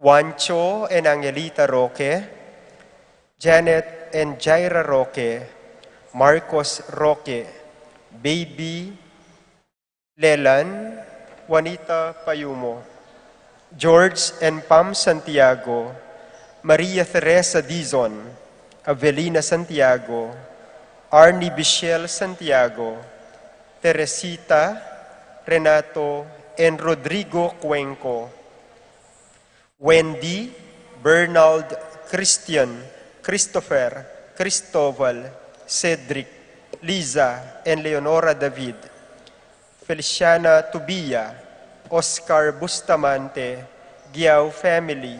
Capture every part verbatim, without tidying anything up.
Juancho and Angelita Roque, Janet and Jaira Roque, Marcos Roque, Baby Lelan, Juanita Payumo, George and Pam Santiago, Maria Teresa Dizon, Avelina Santiago, Arnie Bichel Santiago, Teresita, Renato, and Rodrigo Cuenco, Wendy, Bernald, Christian, Christopher, Cristobal, Cedric, Liza, and Leonora David, Feliciana Tubia, Oscar Bustamante, Giao family,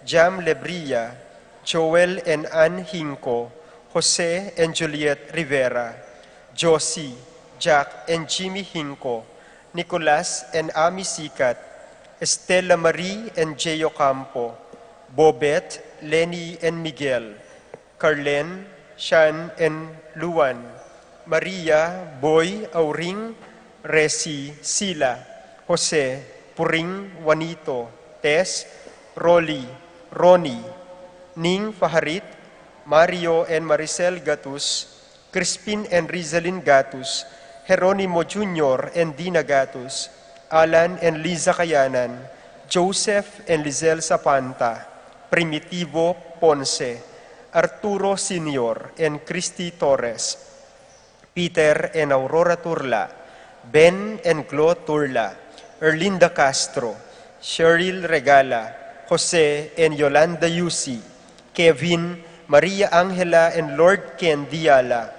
Jam Lebria, Joel and Ann Hinco, Jose and Juliet Rivera, Josie, Jack and Jimmy Hinco, Nicolas and Ami Sicat, Estela Marie and Jay Ocampo, Bobet, Lenny and Miguel, Carlen, Shan and Luan, Maria, Boy, Auring, Resi, Sila, Jose, Puring, Juanito, Tess, Rolly, Ronnie, Ning Faharit, Mario and Maricel Gatus, Crispin and Rizalin Gatus, Jeronimo Junior and Dina Gatus, Alan and Liza Kayanan, Joseph and Lizelle Sapanta, Primitivo Ponce, Arturo Senior and Christy Torres, Peter and Aurora Turla, Ben and Glo Turla, Erlinda Castro, Cheryl Regala, Jose and Yolanda Yusi, Kevin, Maria Angela and Lord Ken Diala,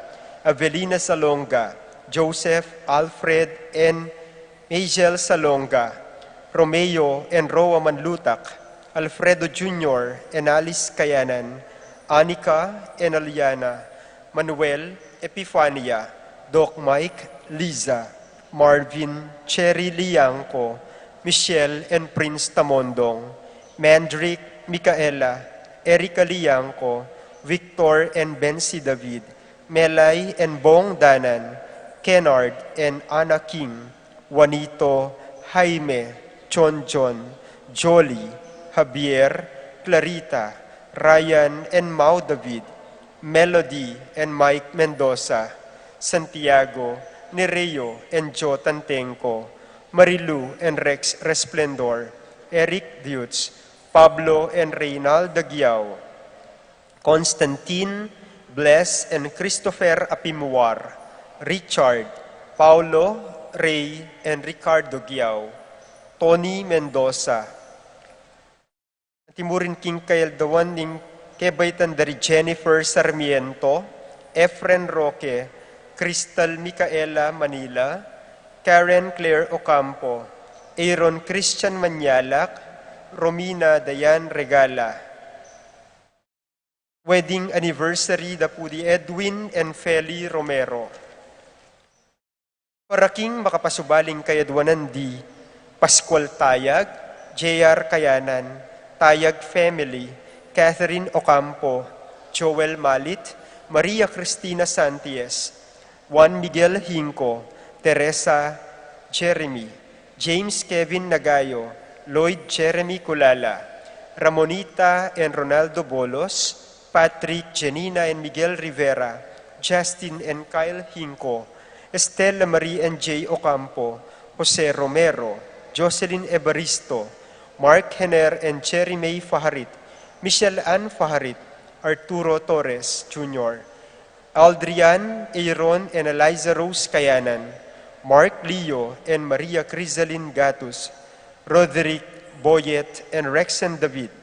Avelina Salonga, Joseph, Alfred, and Majel Salonga, Romeo and Roa Manlutak, Alfredo Junior and Alice Kayanan, Anika and Aliana, Manuel, Epifania, Doc Mike, Liza, Marvin, Cherry Liangco, Michelle and Prince Tamondong, Mandrick, Micaela, Erica Liangco, Victor and Bensi David, Melay and Bong Danan, Kennard and Anna King, Juanito, Jaime, John John, Jolly, Javier, Clarita, Ryan and Mau David, Melody and Mike Mendoza, Santiago, Nereo and Joe Tantenco, Marilu and Rex Resplendor, Eric Deutz, Pablo and Reynalda Giao, Constantine, Bless and Christopher Apimuar, Richard, Paulo, Ray and Ricardo Giao, Tony Mendoza. Anti mu rin king kayaldawan ning kebaitan da ri Jennifer Sarmiento, Efren Roque, Crystal Micaela Manila, Karen Claire Ocampo, Aaron Christian Manyalak, Romina Dayan Regala. Wedding anniversary da pu di Edwin and Feli Romero. Para king makapasubaling kayadwanan di Pascual Tayag, J R Kayanan, Tayag family, Catherine Ocampo, Joel Malit, Maria Cristina Santies, Juan Miguel Hinco, Teresa Jeremy, James Kevin Nagayo, Lloyd Jeremy Culala, Ramonita and Ronaldo Bolos, Patrick, Janina and Miguel Rivera, Justin and Kyle Hinco, Estela Marie and Jay Ocampo, Jose Romero, Jocelyn Evaristo, Mark Hener and Cherry May Faharit, Michelle Ann Faharit, Arturo Torres Junior, Aldrian, Aaron and Eliza Rose Kayanan, Mark Leo and Maria Crisalin Gatus, Roderick, Boyet and Rexen David,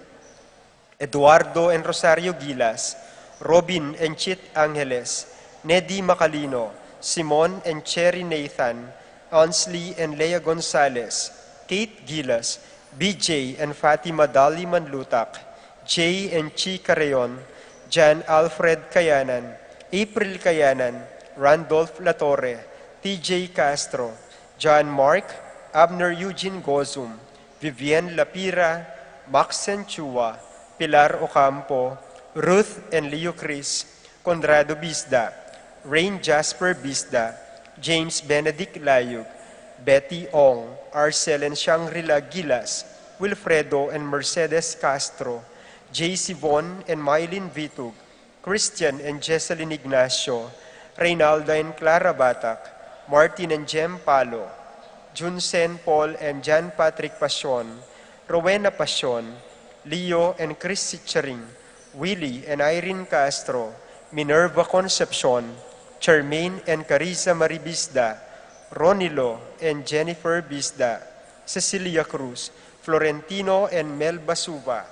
Eduardo and Rosario Gilas, Robin and Chit Angeles, Nedi Macalino, Simon and Cherry Nathan, Ansley and Lea Gonzalez, Kate Gilas, B J and Fatima Dali Manlutak, Jay and Chi Carreon, Jan Alfred Kayanan, April Kayanan, Randolph Latorre, T J Castro, John Mark, Abner Eugene Gozum, Vivian Lapira, Maxen Chua, Pilar Ocampo, Ruth and Leo Chris, Conrado Bisda, Rain Jasper Bisda, James Benedict Layug, Betty Ong, Arcel and Shangri-La Gilas, Wilfredo and Mercedes Castro, J C Von and Mylene Vitug, Christian and Jesselyn Ignacio, Reynalda and Clara Batac, Martin and Jem Palo, Junsen Paul and Jan Patrick Pasion, Rowena Pasion, Leo and Chris Sicharing, Willie and Irene Castro, Minerva Concepcion, Charmaine and Carissa Marie Bisda, Ronilo and Jennifer Bisda, Cecilia Cruz, Florentino and Melba Suba,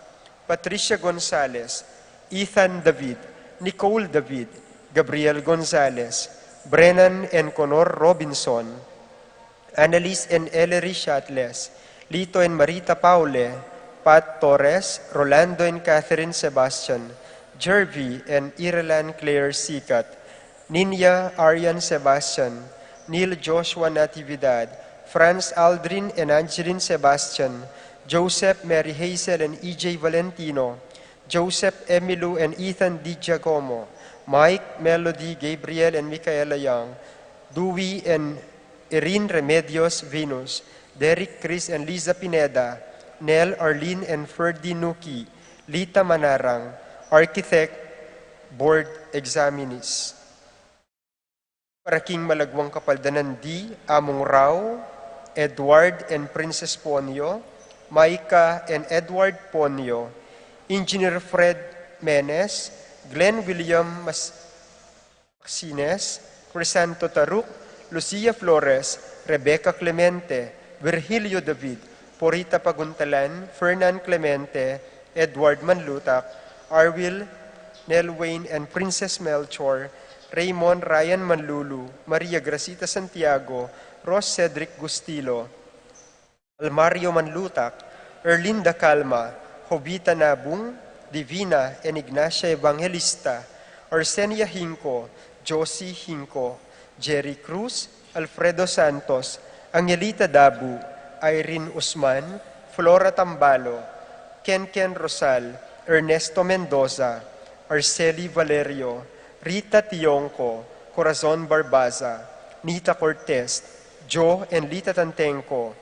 Patricia Gonzalez, Ethan David, Nicole David, Gabriel Gonzalez, Brennan and Connor Robinson, Annalise and Ellery Shatles, Lito and Marita Paule, Pat Torres, Rolando and Catherine Sebastian, Jervy and Irelan Claire Sikat, Ninya Arian Sebastian, Neil Joshua Natividad, Franz Aldrin and Angeline Sebastian, Joseph Mary Hazel and E J Valentino, Joseph Emilu and Ethan Di Giacomo, Mike, Melody, Gabriel and Michaela Young, Dewey and Irene Remedios Venus, Derek, Chris and Liza Pineda, Nel, Arlene and Ferdy Nuki, Lita Manarang, Architect, Board Examinees. Para king malagwang kapaldanan di, Among Rao, Edward and Princess Ponyo, Micah and Edward Ponyo, Engineer Fred Menes, Glenn William Mas-, Maxines, Crisanto Taruk, Lucia Flores, Rebecca Clemente, Virgilio David, Porita Paguntalan, Fernan Clemente, Edward Manlutak, Arwil, Nelwayne and Princess Melchor, Raymond Ryan Manlulu, Maria Gracita Santiago, Ross Cedric Gustilo, Almario Manlutak, Erlinda Calma, Jovita Nabung, Divina and Ignacia Evangelista, Arsenia Hinco, Josie Hinco, Jerry Cruz, Alfredo Santos, Angelita Dabu, Irene Usman, Flora Tambalo, Kenken Rosal, Ernesto Mendoza, Arceli Valerio, Rita Tionco, Corazon Barbaza, Nita Cortez, Joe and Lita Tantenco,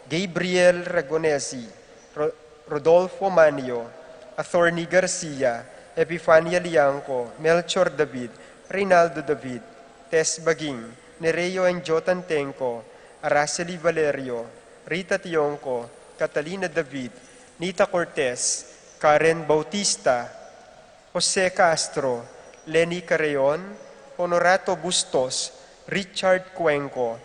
Gabriel Ragonesi, Ro-, Rodolfo Manio, Attorney Garcia, Epifania Liangco, Melchor David, Reynaldo David, Tess Baging, Nereo and Joe Tantenco, Araceli Valerio, Rita Tionco, Catalina David, Nita Cortez, Karen Bautista, Jose Castro, Leni Carreon, Honorato Bustos, Richard Cuenco,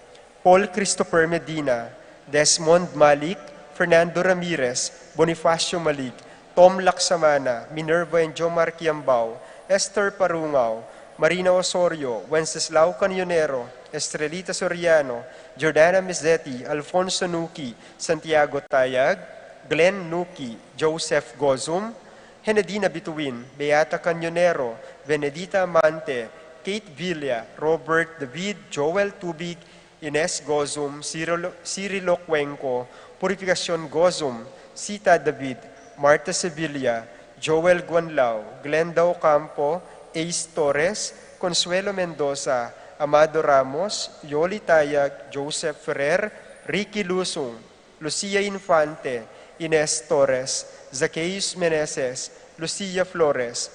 Paul Christopher Medina, Desmond Malik, Fernando Ramirez, Bonifacio Malik, Tom Laksamana, Minerva and Jomar Kiambao, Esther Parungao, Marina Osorio, Wenceslao Canyonero, Estrelita Soriano, Jordana Mezzetti, Alfonso Nuki, Santiago Tayag, Glenn Nuki, Joseph Gozum, Henedina Bituin, Beata Canyonero, Benedita Amante, Kate Villa, Robert David, Joel Tubig, Ines Gozum, Cirilo, Cirilo Cuenco, Purificacion Gozum, Sita David, Marta Sevilla, Joel Guanlao, Glenda Ocampo, Ace Torres, Consuelo Mendoza, Amado Ramos, Yoli Tayag, Joseph Ferrer, Ricky Lusung, Lucia Infante, Ines Torres, Zacchaeus Meneses, Lucia Flores,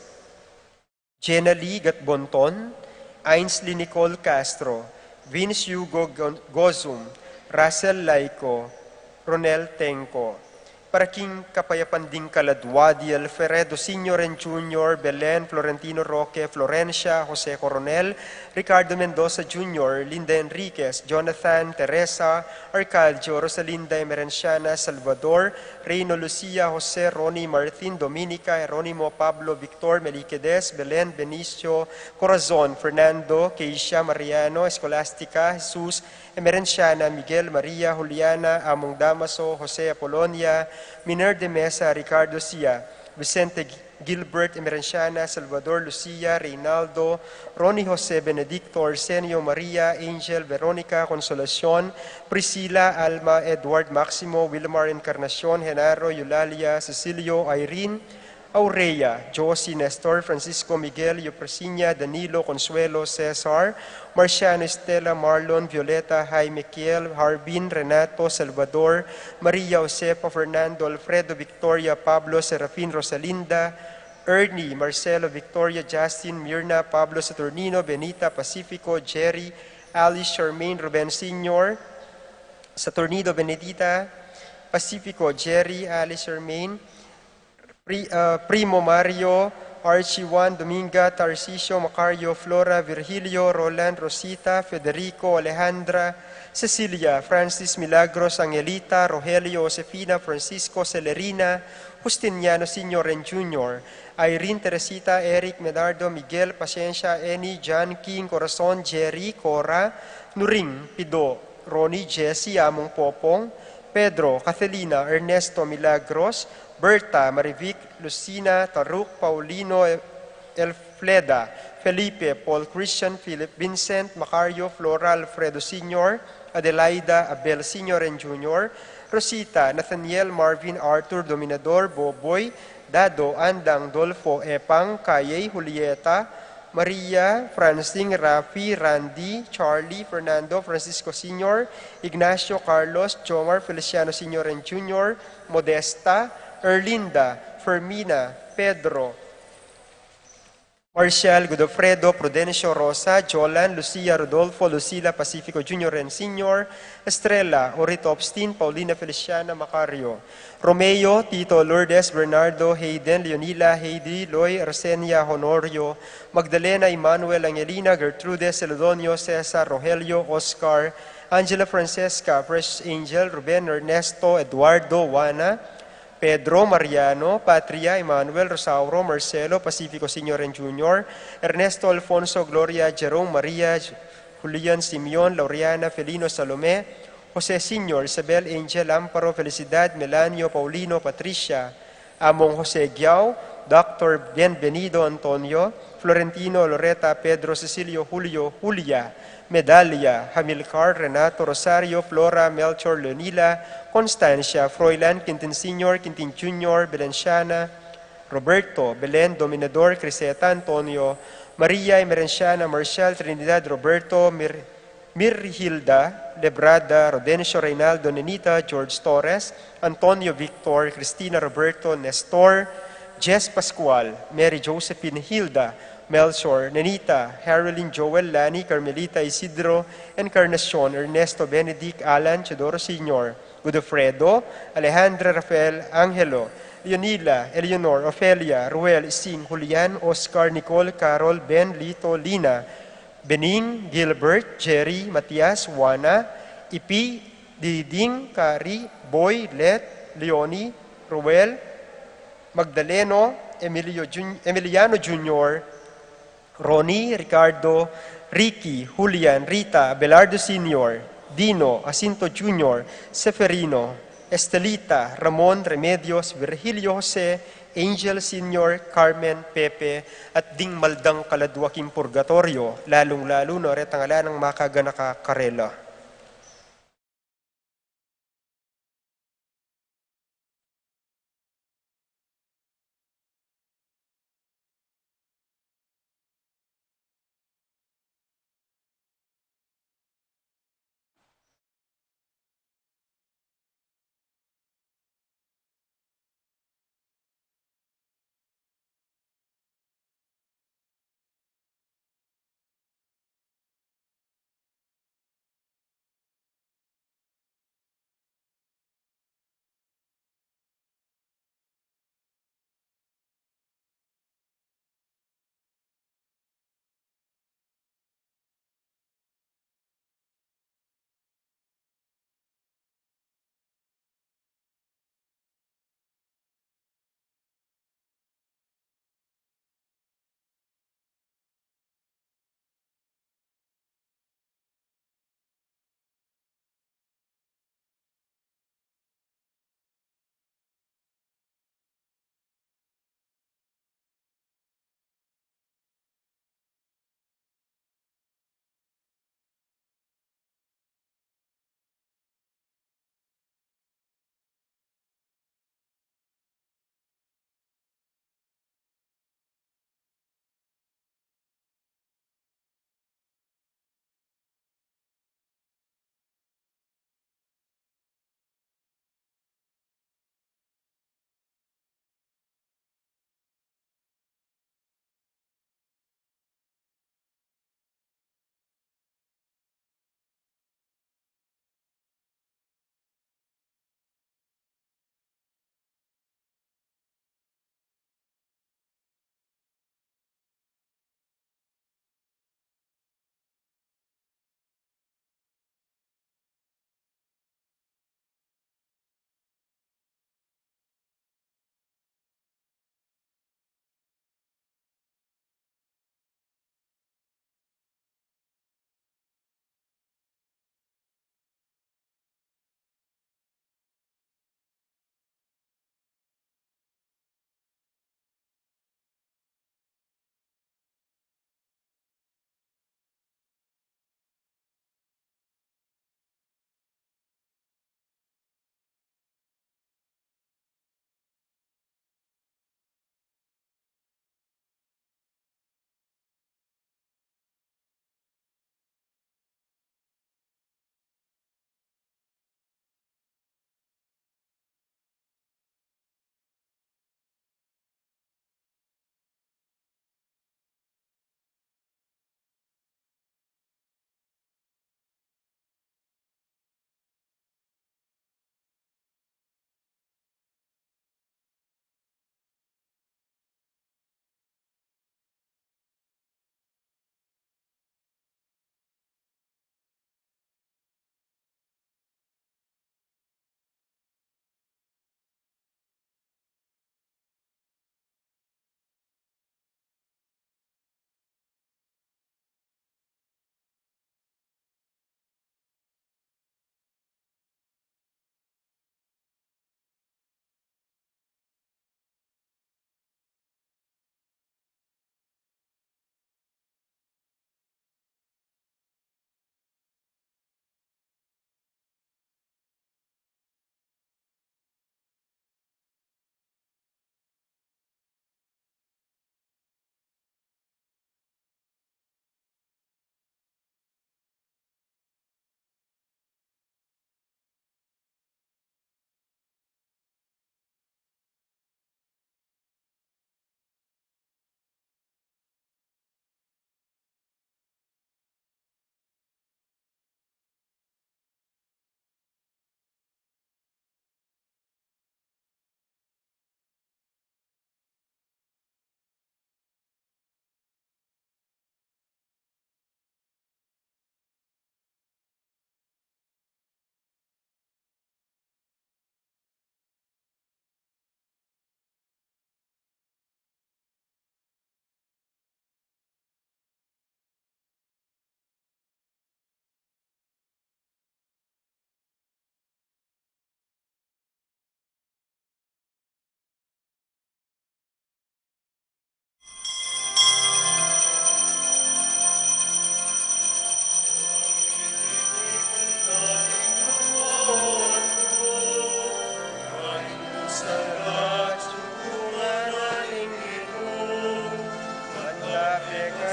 Jenna Lee Gatbonton, Ainsley Nicole Castro, Vince Hugo Gon-, Gozum, Russell Laico, Ronel Tenco. Para king kapayapan ding kaladwa di Alfredo Senior and Junior, Belen, Florentino Roque, Florencia, Jose Coronel, Ricardo Mendoza Junior, Linda Enriquez, Jonathan, Teresa, Arcaldio, Rosalinda, Emerenciana, Salvador, Reino, Lucia, Jose, Ronnie, Martin, Dominica, Jeronimo, Pablo, Victor, Meliquides, Belen, Benicio, Corazon, Fernando, Keisha, Mariano, Escolastica, Jesus, Emerenciana, Miguel, Maria, Juliana, Among Damaso, Jose, Apolonia, Miner de Mesa, Ricardo Sia, Vicente Gilbert, Emerenciana, Salvador, Lucia, Reynaldo, Ronnie, Jose, Benedicto, Arsenio, Maria, Angel, Veronica, Consolacion, Priscila, Alma, Edward, Maximo, Wilmar, Encarnacion, Genaro, Eulalia, Cecilio, Irene, Aurea, Josie, Nestor, Francisco, Miguel, Eupresiña, Danilo, Consuelo, Cesar, Marciano, Estela, Marlon, Violeta, Jaime, Kiel, Harbin, Renato, Salvador, Maria, Josefa, Fernando, Alfredo, Victoria, Pablo, Serafin, Rosalinda, Ernie, Marcelo, Victoria, Justin, Mirna, Pablo, Saturnino, Benita, Pacifico, Jerry, Alice, Charmaine, Ruben Senior, Saturnino, Benedita, Pacifico, Jerry, Alice, Charmaine, Pri-, ah, Primo, Mario, Archie, Juan, Dominga, Tarcisio, Macario, Flora, Virgilio, Roland, Rosita, Federico, Alejandra, Cecilia, Francis, Milagros, Angelita, Rogelio, Josefina, Francisco, Celerina, Justiniano Senior and Junior, Irene, Teresita, Eric, Medardo, Miguel, Paciencia, Annie, John, King, Corazon, Jerry, Cora, Nuring, Pido, Ronnie, Jesse, Among Popong, Pedro, Catalina, Ernesto, Milagros, Berta, Marivic, Lucina, Taruk, Paulino, Elfleda, Felipe, Paul, Christian, Philip, Vincent, Macario, Flora, Alfredo Senior, Adelaida, Abel Senior and Junior, Rosita, Nathaniel, Marvin, Arthur, Dominador, Boboy, Dado, Andang, Dolfo, Epang, Kayey, Julieta, Maria, Francine, Rafi, Randy, Charlie, Fernando, Francisco Senior, Ignacio, Carlos, Jomar, Feliciano Senior and Junior, Modesta, Erlinda, Fermina, Pedro, Marcial, Godofredo, Prudencio, Rosa, Jolan, Lucia, Rodolfo, Lucila, Pacifico Junior and Senior, Estrella, Orito, Obstin, Paulina, Feliciana, Macario, Romeo, Tito, Lourdes, Bernardo, Hayden, Leonila, Heidi, Loy, Arsenia, Honorio, Magdalena, Emmanuel, Angelina, Gertrude, Celedonio, Cesar, Rogelio, Oscar, Angela, Francesca, Precious, Angel, Ruben, Ernesto, Eduardo, Juana, Pedro, Mariano, Patria, Emmanuel, Rosauro, Marcelo, Pacifico Senior and Junior, Ernesto, Alfonso, Gloria, Jerome, Maria, Julian, Simeon, Laureana, Felino, Salome, Jose Senior, Isabel, Angel, Amparo, Felicidad, Melanio, Paulino, Patricia, Among, Jose Giao, Doctor Bienvenido, Antonio, Florentino, Loreta, Pedro, Cecilio, Julio, Julia, Medalia, Hamilcar, Renato, Rosario, Flora, Melchor, Leonila, Constancia, Froilan, Quintin Senior, Quintin Junior, Belenciana, Roberto, Belen, Dominador, Criseta, Antonio, Maria, Emerenciana, Marcial, Trinidad, Roberto, Mir-, Mirhilda, Lebrada, Rodencio, Reynaldo, Nenita, George Torres, Antonio, Victor, Cristina, Roberto, Nestor, Jess, Pascual, Mary, Josephine, Hilda, Melchor, Nenita, Harolyn, Joel, Lani, Carmelita, Isidro, Encarnacion, Ernesto, Benedict, Alan, Teodoro Senior, Godofredo, Alejandra, Rafael, Angelo, Leonila, Eleanor, Ofelia, Ruel, Ising, Julian, Oscar, Nicole, Carol, Ben, Lito, Lina, Bening, Gilbert, Jerry, Matias, Juana, Ipi, Diding, Kari, Boy, Let, Leonie, Ruel, Magdaleno, Emilio Jun-, Emiliano Junior, Ronnie, Ricardo, Ricky, Julian, Rita, Abelardo Senior, Dino, Jacinto Junior, Seferino, Estelita, Ramon, Remedios, Virgilio, Jose, Angel Senior, Carmen, Pepe, at ding maldang kaladwa king purgatorio, lalung-lalu na retang ala nang makaganaka karela.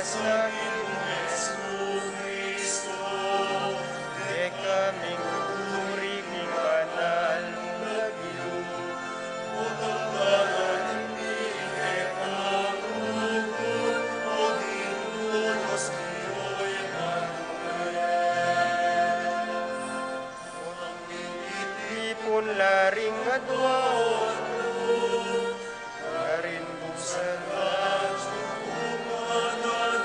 Sa Ginu Jesucristo, deka minguri king banal a lagyu, o tambalan mi keka, o Ginu, o Dios mio Emanuel. Ipun la ring adwan mu, karin buksan la ing pintuan.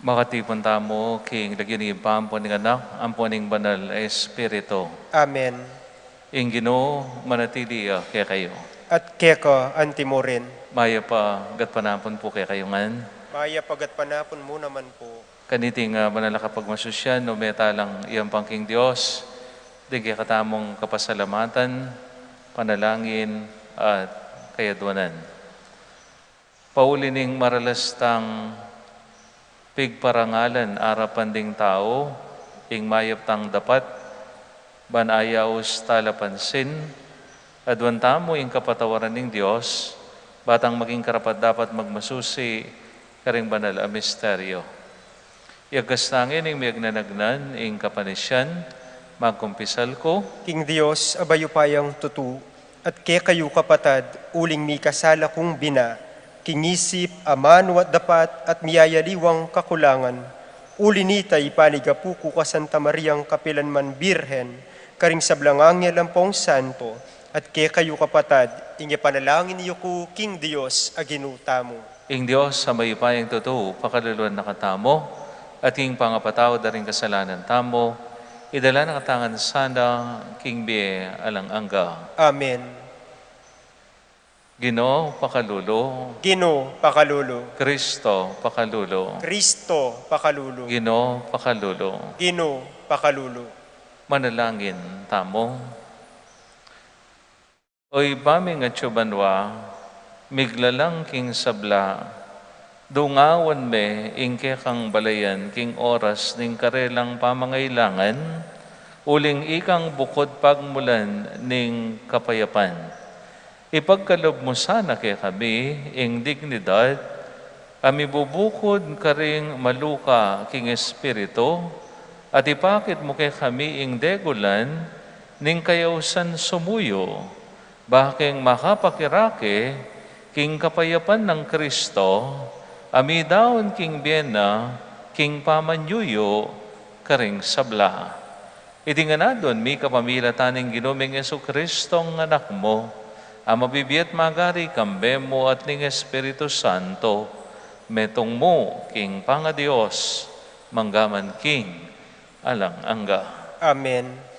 Makatipun tamu king lagyu ning Ibpa, ampo ning Anak, ampo ning Banal a Espiritu. Amen. Ing Ginu manatili ya kekayu. At keka anti mu rin. Mayap a gatpanapun pu kekayu ngan. Mayap a gatpanapun mu naman pu. Kaniting, ah, banal a kapagmasusyan, nuan tala ing yampang king Dios, ding kekatamung kapasalamatan, panalangin, at kayadwanan. Pauli ning maralas tang pigparangalan arapan ding tau, ing mayap tang dapat, ban ayaus tala pansin, adwan tamu ing kapatawaran ning Dios, ba tang maging karapat-dapat magmasusi karing banal a misteryo. Iyagas tang ing miyagnanagnan ing kapanisian, magkumpisal ku king Dios a mayupayang tutu, at kekayu kapatad, uling mikasala kung bina, king isip, amanu at dapat, at miyayaliwang kakulangan. Uli nita, ipaligapu ku ka Santa Mariang kapilanman Birhen, karing sablang anghel ampong santo, at kekayu kapatad, ing ipanalangin yu ku king Dios a Ginu tamu. Ing Dios a mayupayang tutu, pakaluluan na katamu, at king pangapatawad da ring kasalanan tamu, idala na katamu ngan sana king bie alang angga. Amen. Ginu, pakalulu. Ginu, pakalulu. Kristo, pakalulu. Kristo, pakalulu. Ginu, pakalulu. Ginu, pakalulu. Manalangin tamu. O Ibpa ming atsu banua, miglalang king sabla, dungawan me ing kekang balayan king oras ning karelang pamangailangan, uling ikang bukud pagmulan ning kapayapan. Ipagkalub mu sana kekami ing dignidad a mibubukud karing maluka king espiritu, at ipakit mu kekami ing degulan ning kayausan sumuyu, ba keng makapakirake king kapayapan nang Kristo, a midaun king bie na king pamanyuyu karing sabla. Iti ngan aduan mi kapamilatan ning Ginu ming Jesucristong Anak mu, a mabibie at magari kambe mu at ning Espiritu Santo, metung mu king pangaDios, mangga man king alang angga. Amen.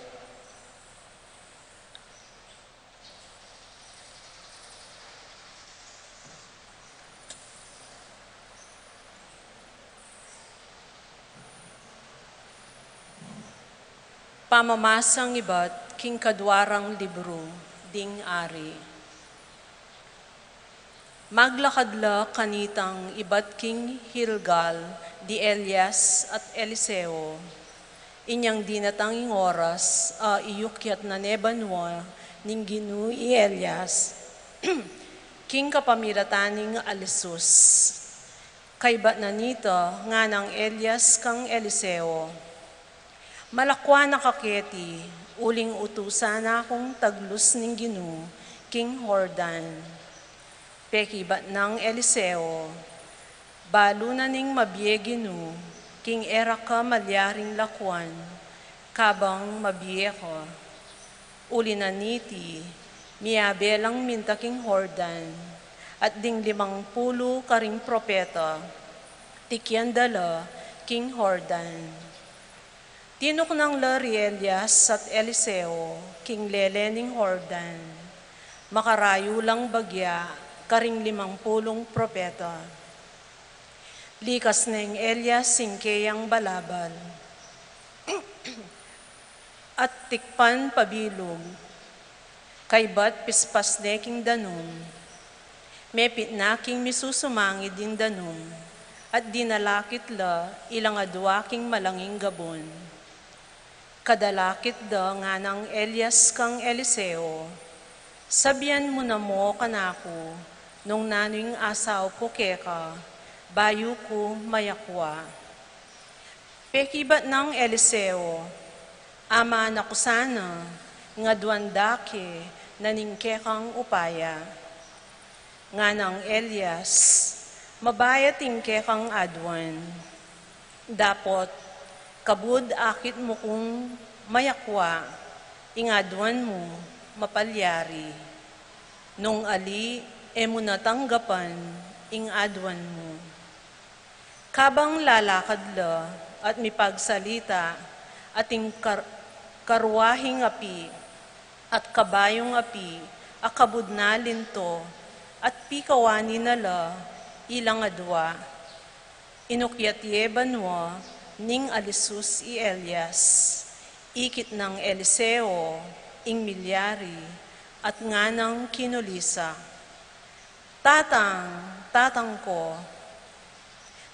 Pamamasang ibat king kadwa rang libru ding Ari. Maglakad la kanitang ibat king Gilgal di Elias at Eliseo. Inyang dinatang ing oras a iyukyat na ne banua ning Ginu i Elias king kapamilatan ning alisus. Kaybat na nita, nganang Elias kang Eliseo, "Malakwan na ka keti, uling utusan na kung taglus ning Ginu king Jordan." Pekibat nang Eliseo, "Balu na ning mabie Ginu, king e ra ka malyaring lakwan, kabang mabie ka." Uli na niti, miyabe lang minta king Jordan, at ding limang pulu karing propeta, tikyan da la king Jordan. Tinuknang la ri Elias at Eliseo king lele ning Jordan, makarayu lang bagya karing limang pulung propeta. Likas neng Elias ing keyang balabal at tikpan pabilug. Kaybat pispas ne king danum. Mepit na king misusumangid ing danum, at dinalakit la ilang adua king malanging gabun. Kadalakit da, nganang Elias kang Eliseo, Sabian mu na mu kanaku nung nanu ing asaup ku keka, bayu ku mayakwa. Pekibat nang Eliseo, Aman na ku sana, ing aduan da ke na ning kekang upaya. Nganang Elias, Mabayat ing kekang aduan. Dapot, kabud akit mu kung mayakwa, ing aduan mu mapalyari. Nung ali, e mu na tanggapan ing aduan mu. Kabang lalakad la at mipagsalita ating kar-, karwahing api at kabayung api a kabud na linto at pikawani na la ilang adua. Inukyat ye banua ning alisus i Elias, ikit nang Eliseo ing milyari at nganang kinulisa, Tatang, tatang ko,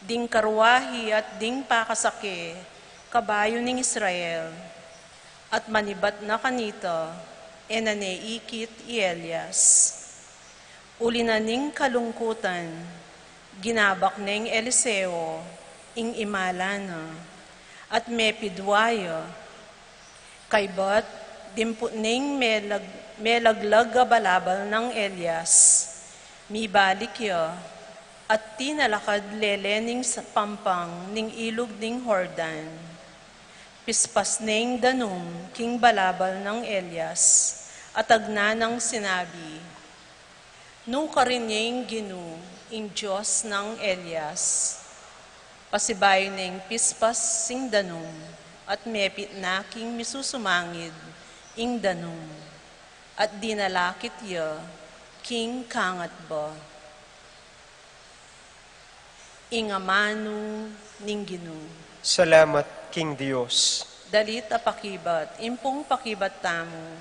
ding karwahi at ding pakasake kabayu ning Israel. At manibat na kanita, e na ne ikit i Elias. Uli na ning kalungkutan, ginabak neng Eliseo ing imala na, at mepidua ya. Kaybat, dimput neng melag-, melaglag a balabal nang Elias, mibalik ya, at tinalakad lele ning sa pampang ning ilug ning Jordan. Pispas neng danum king balabal nang Elias, at agna nang sinabi, Nu karin ye ing Ginu, ing Dios nang Elias. Pasibayu neng pispas sing danum, at mepit na king misusumangid ing danum, at dinalakit ya king kangatba. Ing amanu ning Ginu. Salamat king Dios. Dalit a pakibat, impung pakibat tamu,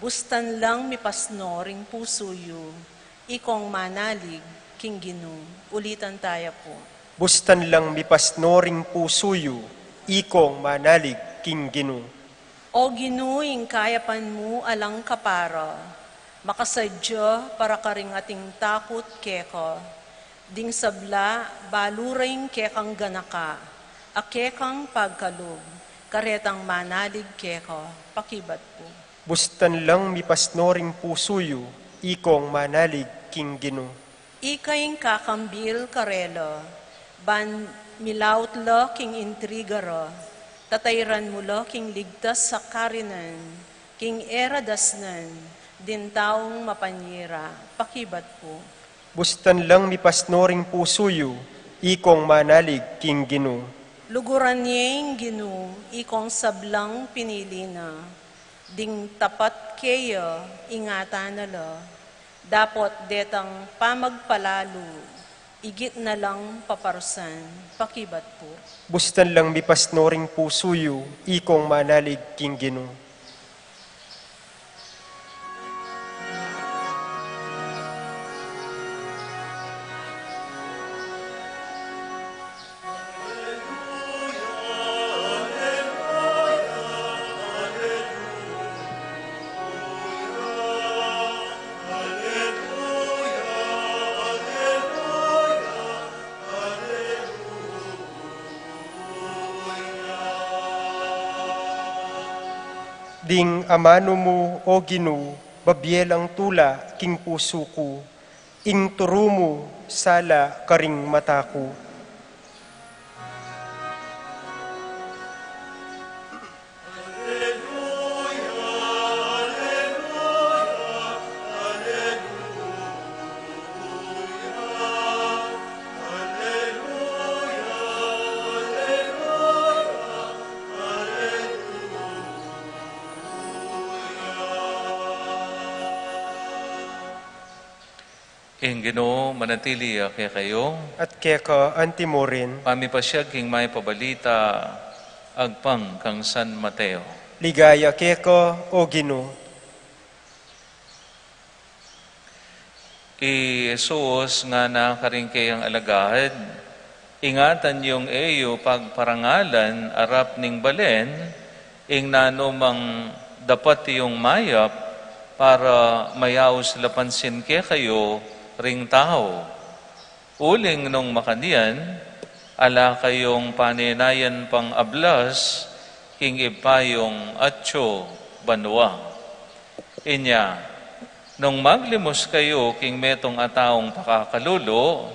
bustan lang mipasno ring pusu yu, ikong manalig king Ginu. Ulitan taya pu. Bustan lang mipasno ring pusu yu, ikong manalig king Ginu. O Ginu, ing kayapan mu alang kapara, makasadya para karing ating takut keka, ding sabla balu ra ing kekang ganaka, a kekang pagkalub, karetang manalig keka, pakibat pu. Bustan lang mipasno ring pusu yu, ikong manalig king Ginu. Ika ing kakambil karela, ban milaut la king intriga ra, tatairan mu la king ligtas a karinan, king e ra dasnan, ding taung mapanyira, pakibat pu. Bustan lang mipasno ring pusu yu, ikong manalig king Ginu. Luguran ye ing Ginu, ikong sablang pinili na, ding tapat keya, ingatan na la, dapot detang pamagpalalu, igit na lang paparusan, pakibat pu. Bustan lang mipasno ring pusu yu, ikong manalig king Ginu. Ding amanu mu, O Ginu, babie lang tula king pusu ku, ing turu mu sala karing mata ku. Ing Ginu manatili ya kekayu. At keka anti mu rin. Pamipasiag king mayap a balita agpang kang San Mateo. Ligaya keka, O Ginu. I Jesus ngana karing keyang alagad, Ingatan yung e yu pagparangalan arap ning balen, ing nanu mang dapat yung mayap, para mayaus la pansin kekayu ring tau. Uling nung makanyan, ala kayung panenayan pang ablas king Ibpa yung atsu banua. Inya, nung maglimus kayu king metung a taung pakakalulu,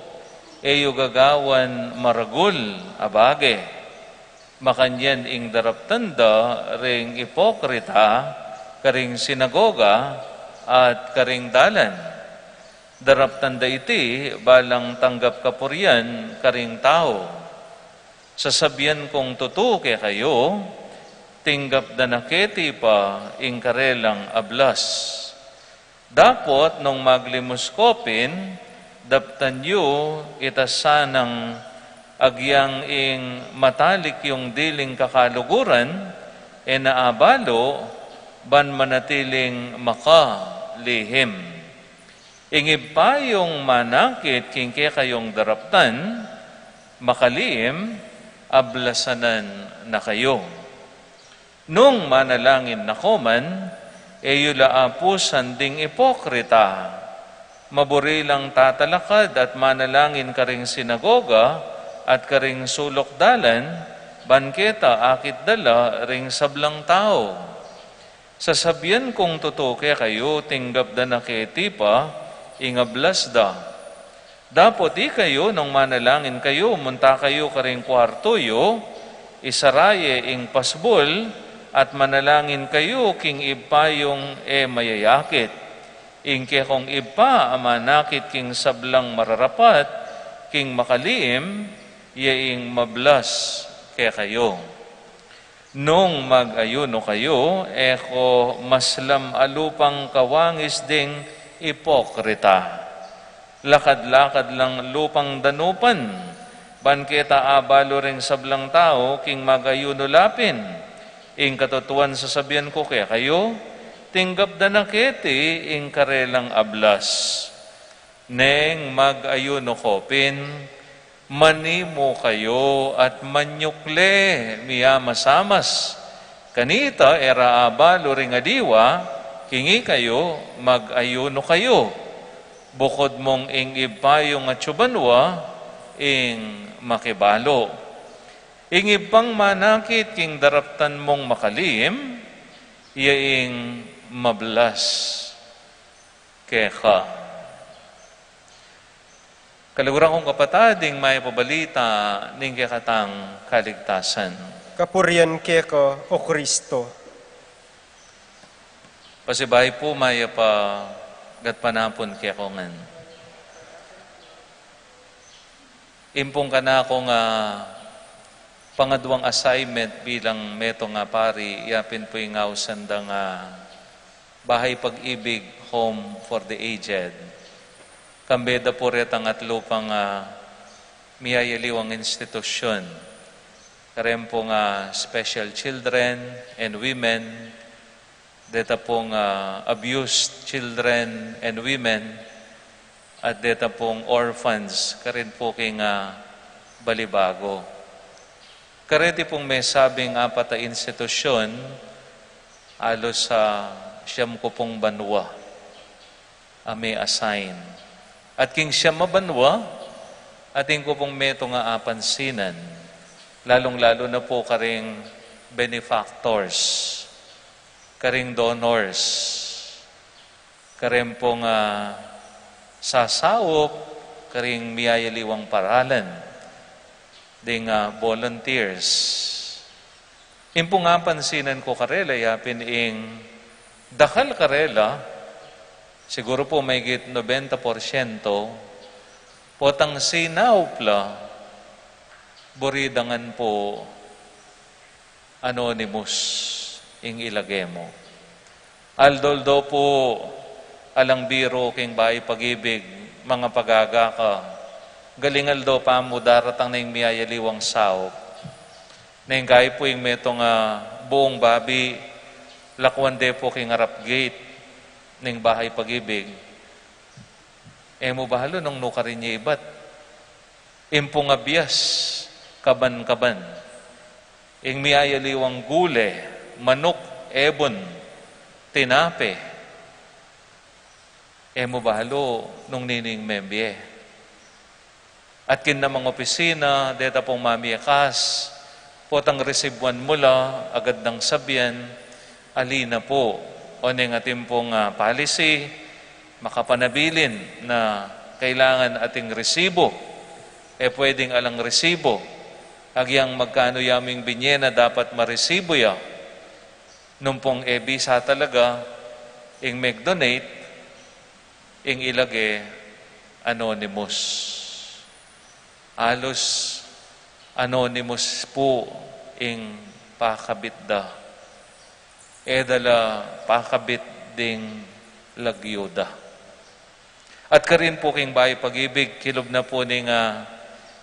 e yu gagawan maragul a bage. Makanyan ing daraptan da ring ipokrita karing sinagoga at karing dalan. Daraptan da iti balang tanggap kapurian karing tau. Sasabian kung tutu kekayu, tinggap da na keti pa ing karelang ablas. Dapot nung maglimus ko pin, daptan yu ita sanang agyang ing matalik yung diling kakaluguran, e na abalu, ban manatiling makalihim. Ing Ibpa yung manakit king kekayung daraptan, makalihim, ablasanan na kayu. Nung manalangin na ko man, e yu la apusan ding ipokrita. Maburi lang tatalakad at manalangin karing sinagoga at karing sulok dalan, ban keta akit da la ring sablang tau. Sasabian kung tutu kekayu, tinggap da na keti pa ing ablas da. Dapot ikayu, nung manalangin kayu, munta kayu karing kuartu yu, isara ye ing pasbul, at manalangin kayu king Ibpa yung e mayayakit. Ing kekong Ibpa a manakit king sablang mararapat king makalihim, ye ing mablas kekayu. Nung mag-ayuno kayu, e ko maslam a lupang kawangis ding ipokrita. Lakad-lakad lang lupang danupan, ban keta abalu ring sablang tau king mag-ayuno la pin. Ing katutuan sasabian ku kekayu, tinggap da na keti ing karelang ablas. Neng mag-ayuno ko pin, manimu kayu at manyukle miyamasamas. Kanita e ra abalu ring aliwa, king ikayu mag-ayuno kayu. Bukud mung ing Ibpa yung atsu banua ing makibalu. Ing Ibpang manakit king daraptan mung makalihim, iya ing mablas keka. Kaluguran kung kapatad, ing mayap a balita ning kekatang kaligtasan. Kapurian keka, O Kristo. Pasibayu pu, mayap a gatpanapun kekongan. Impung kanakung pangaduang assignment bilang metung a pari, yapin pu ing ausan dang Bahay Pag-ibig, Home for the Aged. Kambe da pu retang atlu pang miyayaliwang institusyun. Kareng pung Special Children and Women, deta pung Abused Children and Women, at deta pung orphans, karin pu king Balibago. Kareti pung mesabing apat a institusyun, alus a siyam ku pung banua a me-assign. At king siyam a banua, atin ku pung metung a apansinan, lalung-lalu na pu karing benefactors, karing donors, kareng pung sasaup karing miyayaliwang paralan, ding volunteers. Ing pung apansinan ku karela, yapin ing dakal karela, siguru pu maygit nobenta porsyento, potang sinaup la, buri da ngan pu anonymous ing ilage mu. Aldo-aldo pu alang biru king Bahay Pag-ibig, mangapag-aga ka, galing aldo pa mu daratang na ing miyayaliwang saup. Neng kayi pu ing metung a buung babi, lakwan de pu king arap gate ning Bahay Pag-ibig. E mu balu nung nukarin ye ibat. Ing pung abias, kaban-kaban. Ing miyayaliwang gule, manuk, ebun, tinape. E mu balu nung nining mebie. At king namang opisina, deta pung mamiekas, potang resibuan mu la, agad nang sabian, ali na pu, o neng atin pung, ah, policy, makapanabilin na kailangan ating resibo, e pwedeng alang resibo, agyang magkanu ya ming binie na dapat maresibo ya. Nung pung e bisa talaga, ing mag-donate, ing ilage anonymous. Alus anonymous pu ing pakabit da. E da la pakabit ding lagyu da. At karin pu king Bayu Pag-ibig, kilub na pu ning, ah,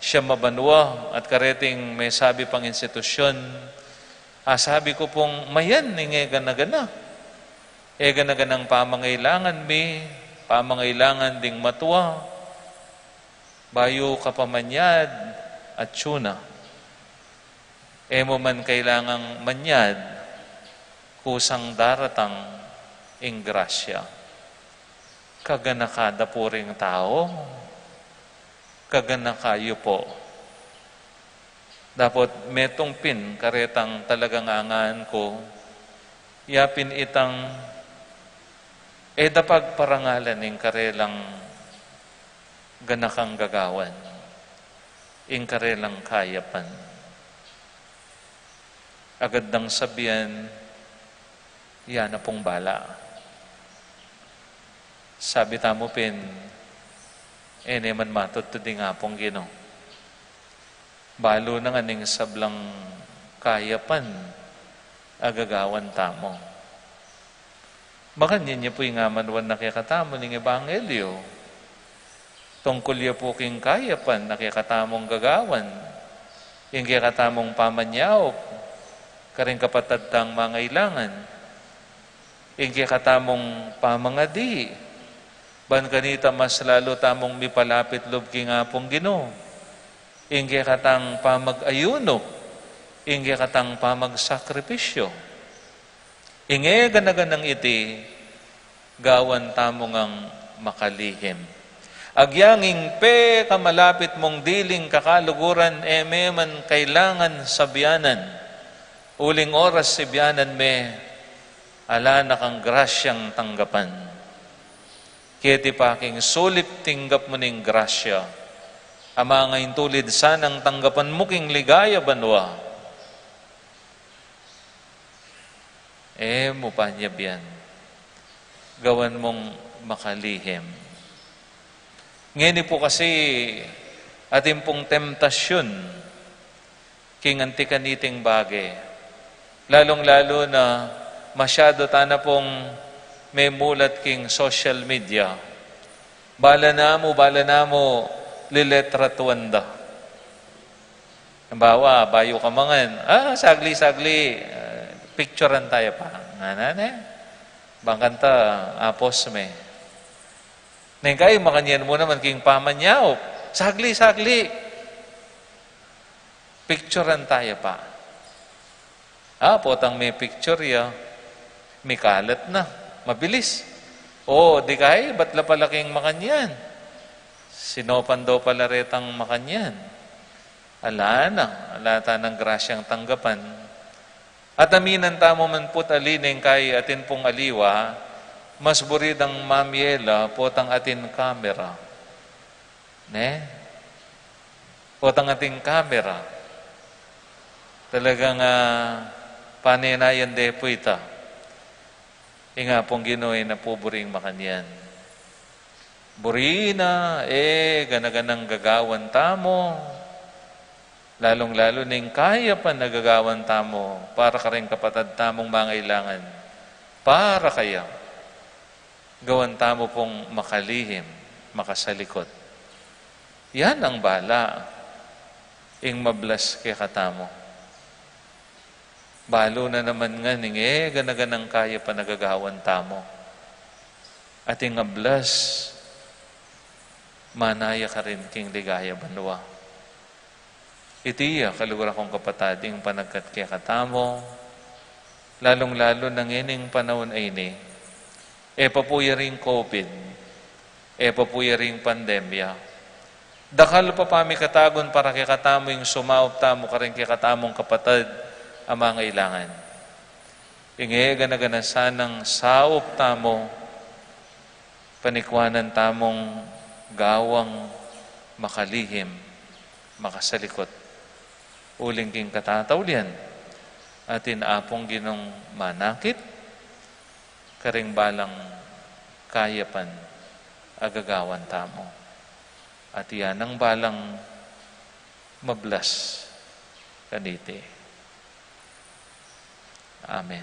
siyam a banua, at kareting mesabi pang institusyun, ah, sabi ku pung mayan ing e gana-gana. E gana-ganang pamangailangan mi, pamangailangan ding matua, bayu ka pa manyad, atyu na. E mu man kailangang manyad, kusang daratang ing grasya. Kaganaka da pu ring tau, kaganaka yu pu. Dapot metung pin karetang talagang angan ku, ya pin itang e da pagparangalan ing karelang ganakang gagawan, ing karelang kayapan. Agad dang sabian, ya na pung bala. Sabi tamu pin, e ne man matudtud ing Apung Ginu. Balu na ngan ing sablang kayapan a gagawan tamu. Makanyan ya pu ing amanuan na kekatamu ning ebanghelyo. Tungkul ya pu king kayapan a kekatamung gagawan, ing kekatamung pamanyaup karing kapatad tang mangailangan, ing kekatamung pamangadi, ban kanita mas lalu tamung mipalapit lub king Apung Ginu, ing kekatang pamag-ayunu, ing kekatang pamagsakripisyu. Ing e gana-ganang iti, gawan tamu ngang makalihim. Agyang ing pekamalapit mung diling kakaluguran, e me man kailangan sabianan, uling oras sabianan me, ala na kang grasyang tanggapan. Keti pa king sulip tinggap mu ning grasya, a mangaintulid sanang tanggapan mu king ligaya banua. E mu pa nyabian, gawan mung makalihim. Ngeni pu kasi atin pung temptasyun king anti kaniting bage. Lalung-lalu na masyadu tana pung memulat king social media. Bala namu, bala namu, liletratuan da. Halimbawa, bayu ka mangan, ah, sagli, sagli, ah, picturan taya pa. Ngana ne? Bang kanta, apos me. Neng kai, makanyan mu naman king pamanyaup. Sagli, sagli. Picturan taya pa. Ah, potang me-picture ya, mikalat na, mabilis. O, di kai, bat la pala king makanyan? Sinopan do pala retang makanyan. Ala na, ala tanang grasyang tanggapan. At aminan tamu man pu't ali neng kai atin pung aliwa, mas buri dang mamie la potang atin kamera. Ne? Potang atin kamera. Talagang, ah, panenayan de pu ita. Ing Apung Ginu e na pu buring makanyan. Buri na, e, gana-ganang gagawan tamu. Lalung-lalu ning kayapan a gagawan tamu para karing kapatad tamung mangailangan. Para kaya. Gawan tamu pung makalihim, makasalikut. Yan ang bala, ing mablas kekatamu. Balu na naman ngan ing e gana-ganang kayapan a gagawan tamu. At ing ablas, manaya karin king ligaya banua. Iti ya, kaluguran kung kapatad, ing panagkat kekatamu, lalung-lalu na ngening panaun a ini, e pa pu ya ring COVID, E pa pu ya ring pandemya, dakal pa pamikatagun para kekatamu ing sumaup tamu karing kekatamung kapatad a mangailangan. Ing e gana-gana sanang saup tamu, panikwanan tamung gawang makalihim, makasalikut, uling king katataulian, atin Apung Ginung manakit karing balang kayapan a gagawan tamu, at iya nang balang mablas kaniti. Amen.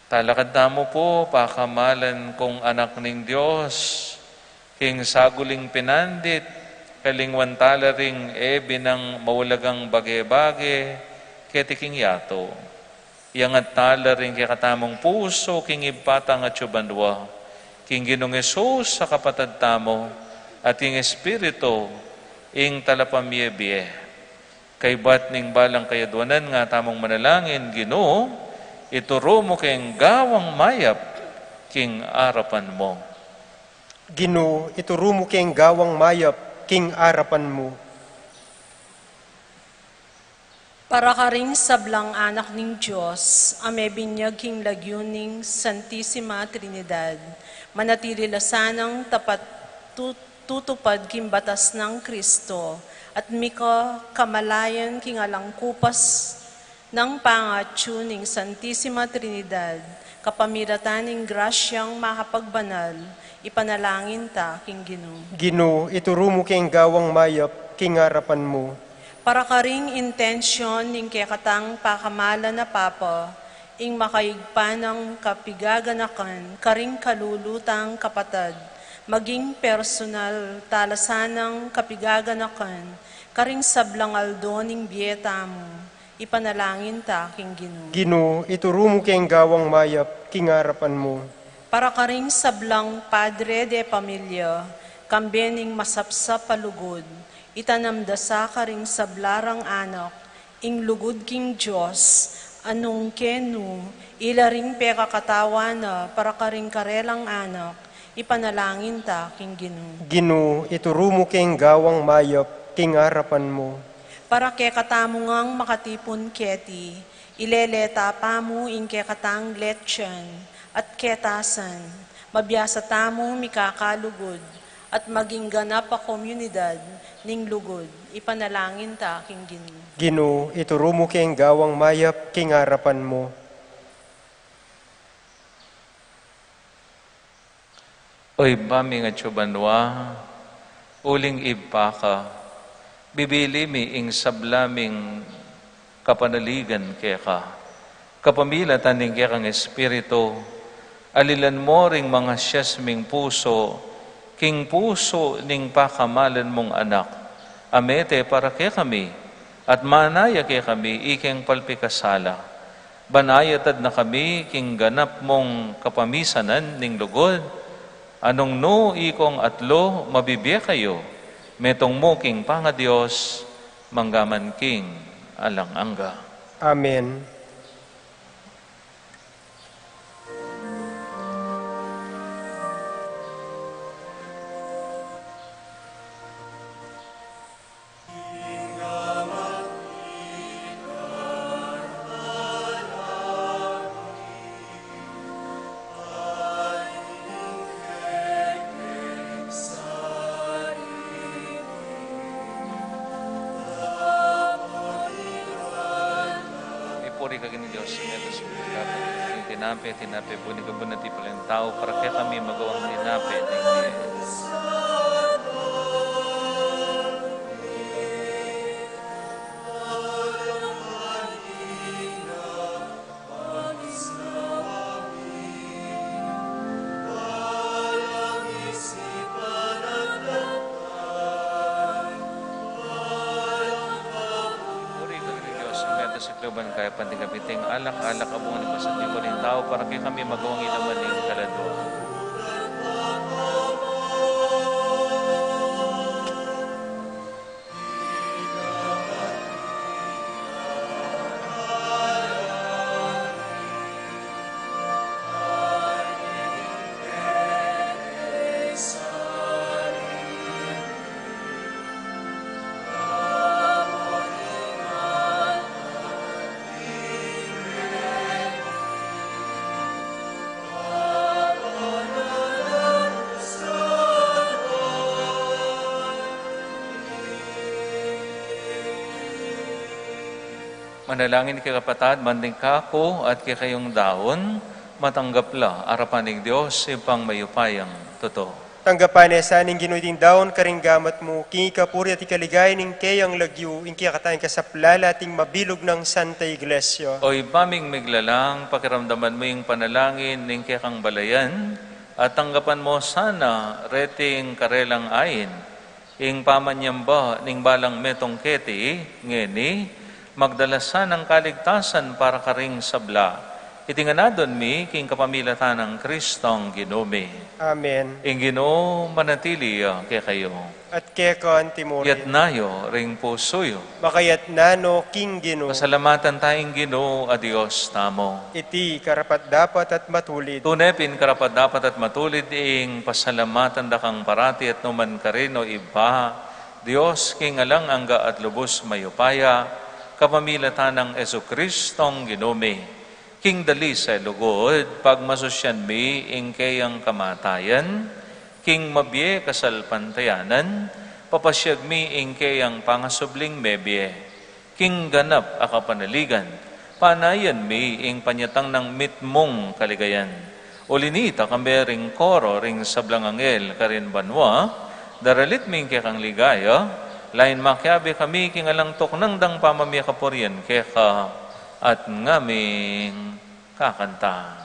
Talakad tamu pu, pakamalan kung anak ning Dios, king saguling pinandit, kalingwan tala ring e binang maulagang bage-bage keti king yatu. Iyangat tala ring kekatamung pusu king Ibpa tang atsu banua, king Ginung Jesus a kapatad tamu, at king Espiritu, ing talapamie-bie. Kaybat ning balang kayadwanan nga tamung manalangin, Ginu, ituru mu keng gawang mayap king arapan mu. Ginu, ituru mu keng gawang mayap king arapan mu. Para karing sablang anak ning Dios a mebinyag king lagyu ning Santisima Trinidad, manatili la sanang tapat tut- tutupad king batas nang Kristo, at mika kamalayan king alang kupas nang pangatsu ning Santisima Trinidad, kapamilatan ning grasyang makapagbanal, ipanalangin ta king Ginu. Ginu, ituru mu keng gawang mayap king arapan mu. Para karing intensyon ning kekatang pakamalan a Papa, ing makaigpan nang kapigaganakan karing kalulu tang kapatad, maging personal tala sanang kapigaganakan karing sablang aldo ning bie tamu, ipanalangin ta king Ginu. Ginu, ituru mu keng gawang mayap king arapan mu. Para karing sablang padre de pamilya, kambe ning masapsap a lugud, itanam da sa karing sabla rang anak ing lugud king Dios, a nung kenu ila ring pekakatawan na para karing karelang anak, ipanalangin ta king Ginu. Ginu, ituru mu keng gawang mayap king arapan mu. Para kekatamu ngang makatipun keti, ileleta pa mu ing kekatang letyan at ketasan, mabiasa tamu mikakalugud, at maging ganap a komunidad ning lugud, ipanalangin ta king Ginu. Ginu, ituru mu keng gawang mayap king arapan mu. O Ibpa ming atsu banua, uling Ibpa ka, bibili mi ing sabla ming kapanaligan keka. Kapamilatan ning kekang Espiritu, alilan mo ring mangasias ming pusu king pusu ning pakamalan mung Anak, a mete para kekami, at manaya kekami ikeng palpikasala. Ban ayatad na kami king ganap mung kapamisanan ning lugud, a nung nu ikong atlu mabibie kayu, metung mu king pangaDios, mangga man king alang angga. Amen. Ipuri ka king Dios, metung king tinape, tinape buni kabun a tipan ning tau, para kekami magawang tinape ning bie. Puri ka king Dios, metung king lub ning kayapan, ing kapiting alak, alak a bunga ning pasatipan ning tau, para kekami magawang ilaman ning kaladua. Manalangin kayu, kapatad, ban ding kaku at kekayung daun, matanggap la arapan ning Dios, Ibpang mayupayang tutu. Tanggapan na sa ning Ginu iting daun karing gamat mu, king ikapuri at ikaligaya ning keyang lagyu, ing kekatamung kasaplalan at ning mabilug nang Santa Iglesia. O Ibpa ming miglalang, pakiramdaman mu ing panalangin ning kekang balayan, at tanggapan mu sana reting karelang ain ing pamanyamba ning balang metung keti ngeni, magdala sanang kaligtasan para karing sabla. Iti ngan adwan mi king kapamilatan nang Kristong Ginu mi. Amen. Ing Ginu manatili ya kekayu. At keka antimurin. Itas yu ring pusu yu. Makaitas no king Ginu. Pasalamatan taya ing Ginu a Dios tamu. Iti karapat-dapat at matulid. Tune pin karapat-dapat at matulid ing pasalamatan da kang parati at nukarin man, O Ibpa, Dios king alang angga at lubus mayupaya, kapamilatan nang Jesucristong Ginu mi. King dalisay lugud, pagmasusyan mi ing keyang kamatayan, king mabie kasalpantayanan, papasiag mi ing keyang pangasubling mebie. King ganap a kapanaligan, panayan mi ing panyatang nang mitmung kaligayan. Uli nita, kambe ring koro ring sablang anghel karin banua, daralit mi ing kekang ligaya, lain makiabe kami king alang tuknang dang pamamikapurian keka, at ngaming kakanta.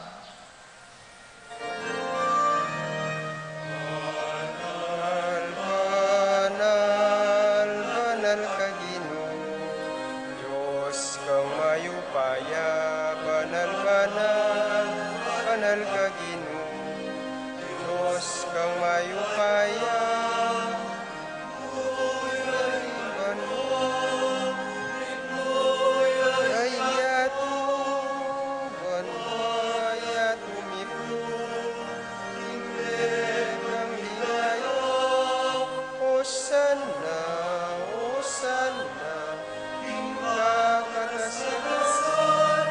Banal, banal, banal ka Ginu, Dios kang mayupaya, banal, banal, banal ka Ginu, Dios kang mayupaya. Hosanna, Hosanna, king kakatasan.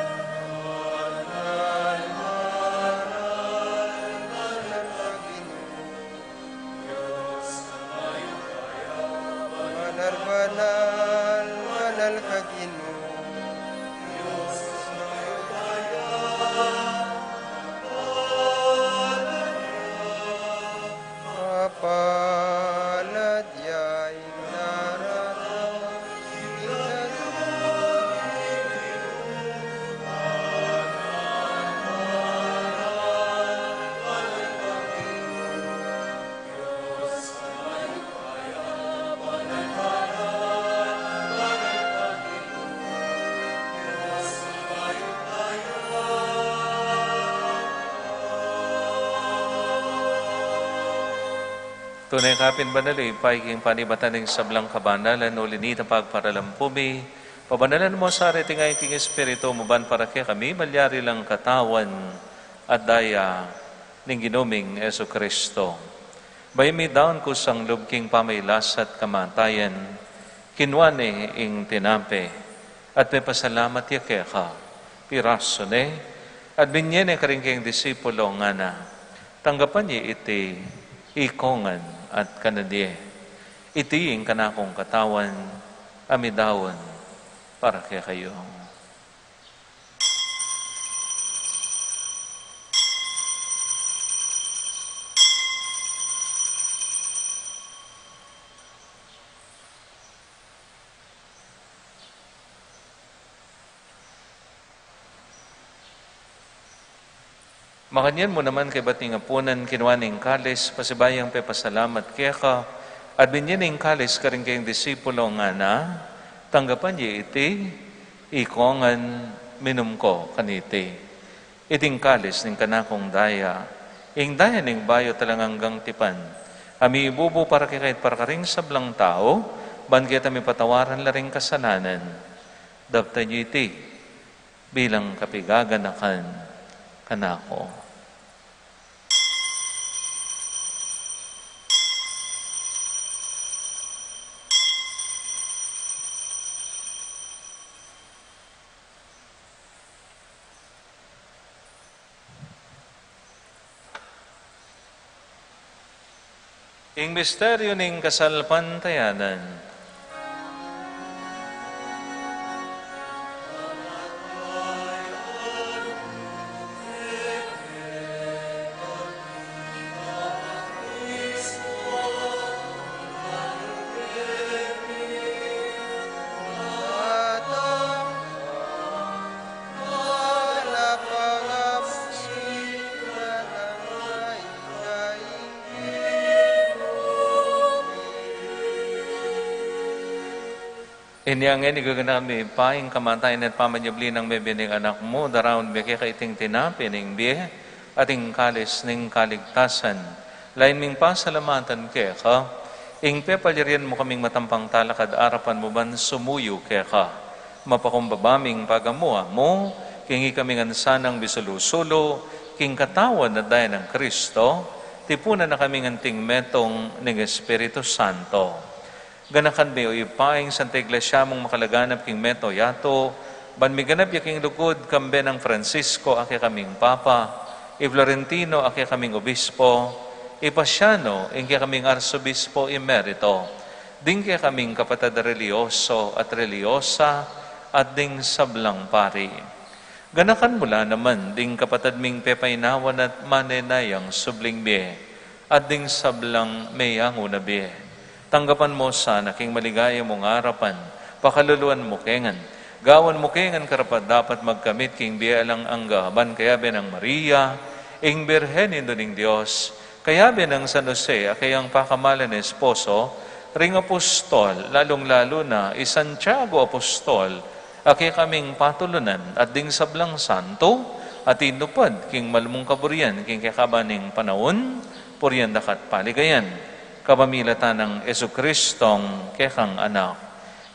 Banal, banal, banal ka Ginu. Mapalad ya ing dararatang. Tune ka pin banal, O Ibpa, king panibatan ning sablang kabanalan, uli nita pagparalampu mi, pabanalan mu sa reti ngeni king Espiritu mu, ban para kekami malyari lang katawan at daya ning Ginu ming Jesucristo. Bayu mi daun kusang lub king pamagkasakit at kamatayan, kinua ne ing tinape, at mipasalamat ya keka, pirasu ne, at binye ne karing kayang disipulo, ngana: Tanggapan ye iti ikongan at kanan ye. Iti ing kanakung katawan a midaun para kekayu. Makanyan mu naman, kaybat ning apunan, kinua ne ing kalis, pasibayu yang pepasalamat keka, at binye ne ing kalis karing kayang disipulo, ngana: Tanggapan ye iti ikongan, minum ko kaniti. Iti ing kalis ning kanakung daya, ing daya ning bayu at alang anggang tipan, a mibubu para kekayu at para karing sablang tau, ban keta mipatawaran la ring kasalanan. Daptan ye iti bilang kapaganakan kanaku. Ing misteryu ning kasalpantayanan. Inya ngeni gaganakan mi, Ibpa, ing kamatayan at pamanyubli nang mebie ning Anak mu, daraun mi keka iting tinape ning bie at ing kalis ning kaligtasan. Lain ming pasalamatan keka ing pepalyarian mu kaming matampang talakad arapan mu ban sumuyu keka. Mapakumbaba ming pagamu-amu king ikami ngan sanang bisulu-sulu king katawan at daya nang Kristo, tipunan na kaming anting metung ning Espiritu Santo. Ganakan mi, O Ibpa, ing Santa Iglesia mung makalaganap king mabilug a yatu, ban miganap ya king lugud, kambe nang Francisco a kekaming Papa, i Florentino a kekaming Obispo, i Paciano ing kekaming Arsobispo Emerito, ding kekaming kapatad a relihiyoso at relihiyosa, at ding sablang pari. Ganakan mu la naman ding kapatad ming pepainawan at manenayang subling bie, at ding sablang meyangu na bie. Tanggapan mu sana king maligaya mung arapan, pakaluluan mu ke ngan, gawan mu ke ngan karapat-dapat magkamit king bie alang angga, ban kayabe nang Maria, ing Birhen Indu ning Dios, kayabe nang San Jose a keyang pakamalan a esposo, ring apostol, lalung-lalu na i Santiago apostol, a kekaming patulunan, at ding sablang santo a tinupad king malmung kaburian king kekaban ning panaun, purian da ka at paligayan, kapamilatan nang Jesucristong kekang Anak.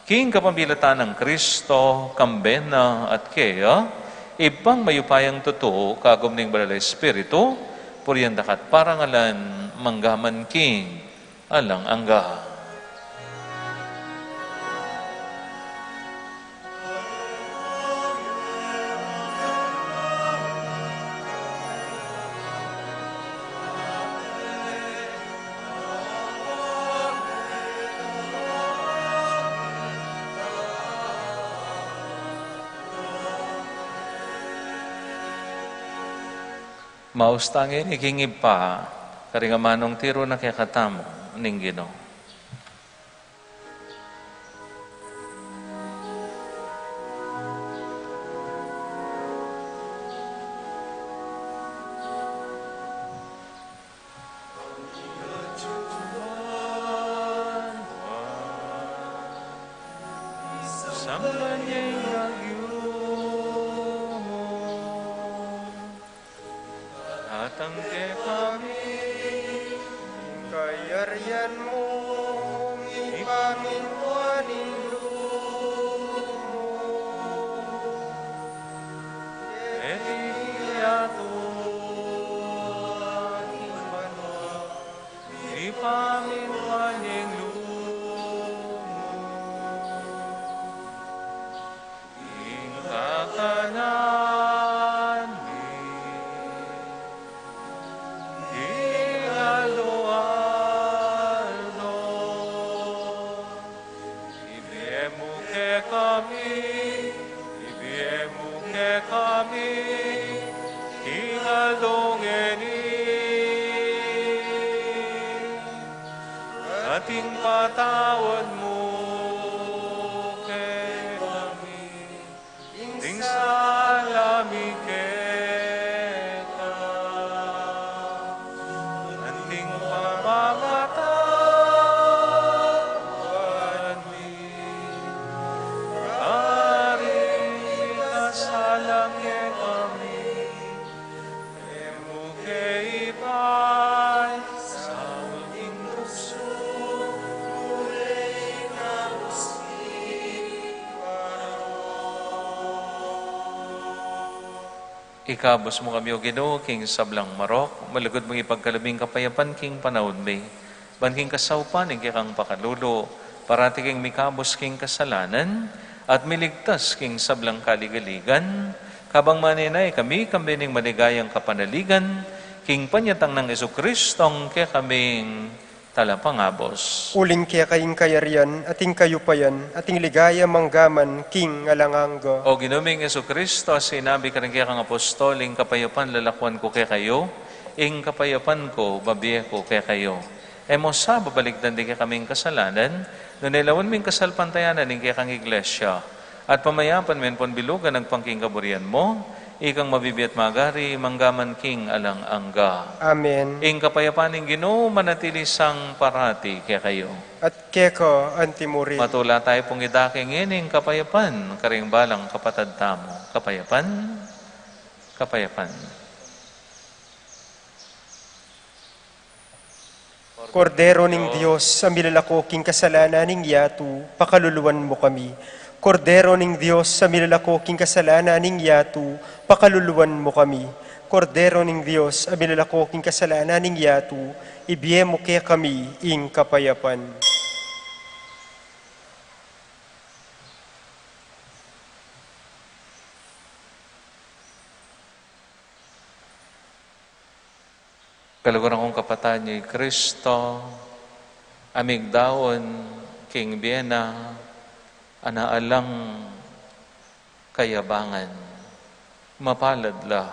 King kapamilatan nang Kristo, kambe na at keya, Ibpang mayupayang tutu, kagum ning Banal a Espiritu, purian da ka at parangalan, mangga man king alang angga. Maus tang ini king Ibpa, karing amanung tiru na kekatamu ning Ginu. Samban ya ing lagyu mu. Datang kekami ing kayarian mu, mipamintuan ing lub mu. Keti king yatu anti king banua, mipamintuan ing lub mu. Ing kakanan mi king aldo-aldo, ibie mu kekami, ibie mu kekami king aldo ngeni. At ipatawad mu kekami ing sala mi keta, anti ing pamamatawad mi karing mikasala kekami. E mu ke ipaisaul king tuksu, nune ikabus mi king marok. Ikabus mu kami, O Ginu, king sablang marok, malugud mung ipagkalub ing kapayapan king panaun mi. Ban king kasaupan ning kekang pakalulu, parati kaming mikabus king kasalanan, at miligtas king sablang kaligaligan, kabang manenaya kami kambe ning maligayang kapanaligan, king panyatang nang Jesucristong kekaming Talapangabus. Uling keka ing kayarian, at ing kayupayan, at ing ligaya manggaman king alang angga. O Ginu ming Jesucristo, sinabi karing kekang apostol, ing kapayapan lalakuan ku kekayu, ing kapayapan ku bibie ku kekayu. E mu sa babalikdan ding kekaming kasalanan, nune lawan mu ing kasalpantayanan ning kekang Iglesia, at pamayapan mu ampon bilugan agpang king kaburian mu, Ikang mabibie at magari, mangga man king alang angga. Amen. Ing kapayapan ning Ginu manatili sang parati kekayu. At keka antimurin. Matula tayu pung idake ngeni ing kapayapan karing balang kapatad tamu. Kapayapan, kapayapan. Kordero ning Dios, a milalako king kasalanan ning yatu, pakaluluan mu kami. Kordero ning Dios, a milalako king kasalanan ning yatu, pakaluluan mu kami. Kordero ning Dios, a milalako king kasalanan ning yatu, ibie mu kekami ing kapayapan. Kaluguran kung kapatad yu i Kristo, a migdaun king bie na, a alang kayabangan, mapalad la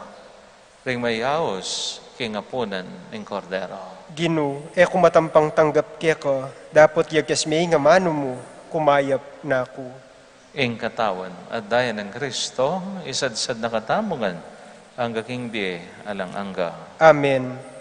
ring mayaus king apunan ning Kordero. Ginu, e ku matampang tanggap keka, dapot yagyas me ing amanu mu, kumayap na ku. Ing katawan at daya nang Kristo, isadsad na katamu ngan angga king bie alang angga. Amen.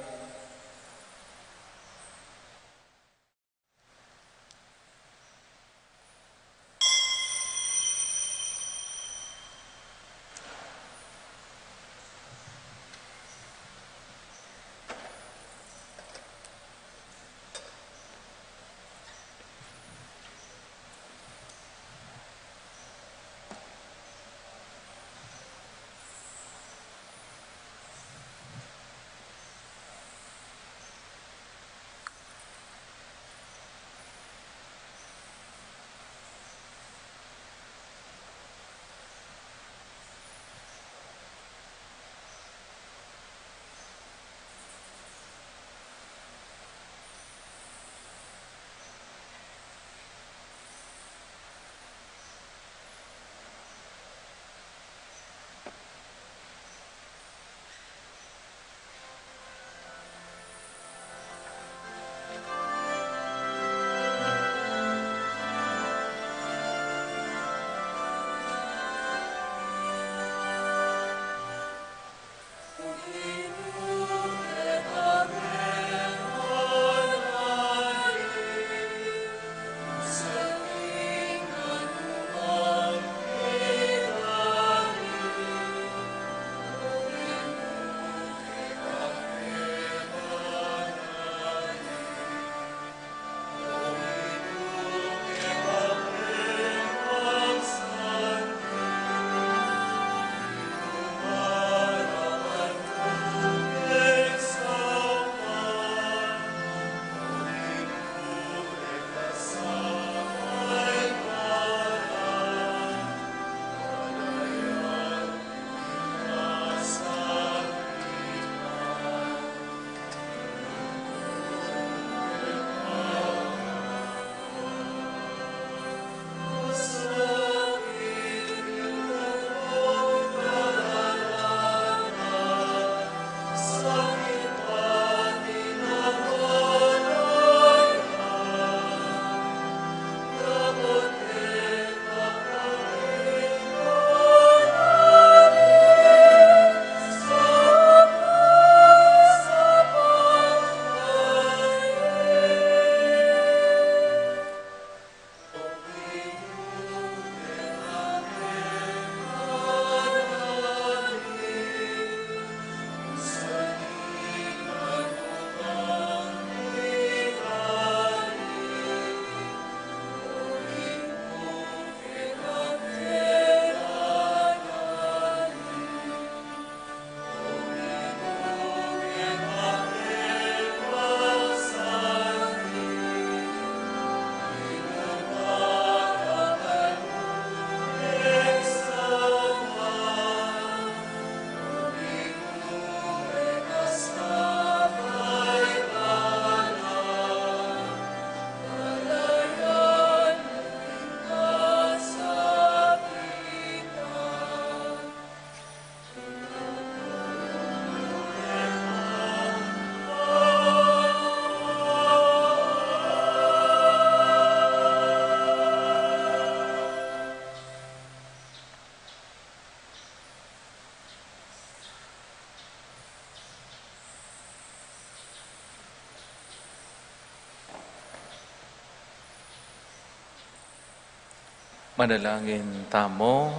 Manalangin tamu.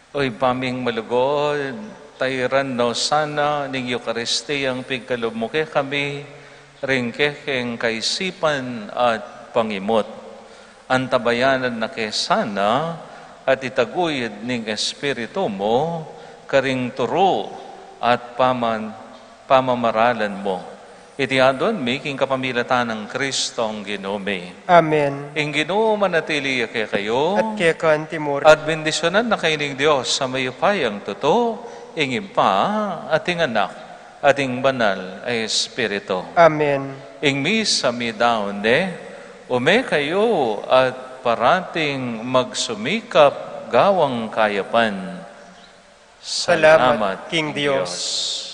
O Ibpa ming malugud, tairan no sana ning Eukaristiyang pigkalub mu kekami, ring kekeng kaisipan at pangimut. Antabayanan na ke sana at itaguyud ning Espiritu mu karing turu at paman-, pamamaralan mu. Iti aduan mi king kapamilatan nang Kristong Ginu mi. Amen. Ing Ginu manatili ya kekayu. At keka naman. At bendisyunan na kayu ning Dios a mayupayang tutu, ing Ibpa, at ing Anak, at ing Banal a Espiritu. Amen. Ing misa midaun ne, ume kayu at parating magsumikap gawang kayapan. Salamat king Dios.